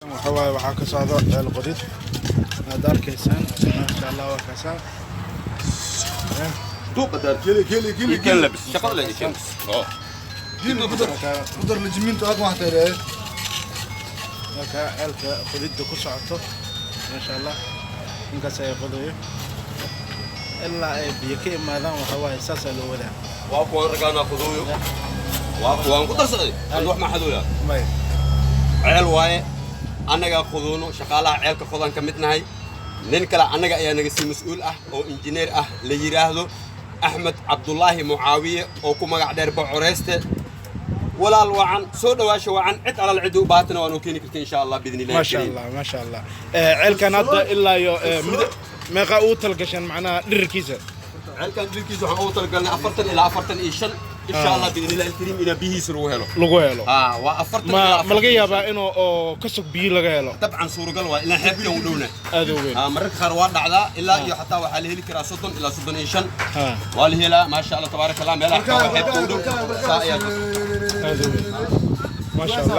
Waxa waaye, waxaa ka socdo ceel qodid, aad arkaysaan. Maasha Allah, waa kaasaa. Geli, geli, geli. Ikan labis shaqada la ikan. Geli, kudar, kudar lajimiintu aad waxaa tahay. Marka ceelka qodidda ku socoto, maasha Allah, ninkaas ayaa qodayo ilaa ay biyo ka imaadaan. Waxa waaye, saasaa loo wadaa. Waa kuwan ragaana qodooyo, waa kuwan ku darsaday. Ad wax ma xadooya? May. Ceel waaye, annagaa qodoono, shaqaalaha ceelka qodan ka mid nahay. Nin kale annaga ayaa naga sii mas-uul ah oo injineer ah, la yidhaahdo Axmed Cabdulaahi Mucaawiye oo ku magac dheer Bocoreyste. Walaal wacan, soo dhawaasha wacan. Cid alal cidda u baatana waa noo keeni karta, insha Allah, biidni illahi. Maasha Allah, maasha Allah. Ceelkan hadda ilaa iyo meeqa ugu talgasheen, macnaha dhirirkiisa? Ceelkan dhirkiisa waxaan ugu talagalnay 40 ilaa 45, insha Allah, biidni illahi alkariim, inaa biyihiisa lagu helo. Lagu helo. Aa, waa 40 ma ilaa ma laga 45. Yaabaa inuu oo ka sog biyo laga helo? Dabcan, suuragal waa, ilaa xeebtan u dhowna. Aad u weyn. Mararka qaar waa dhacdaa, ilaa iyo xataa waxaa la heli karaa 30 ilaa 35. Waa la helaa, maasha Allah, tabaaraka Allah, meelaha xeebta u dhow saa ayaa jirta. Aad u weyn, maasha Allah.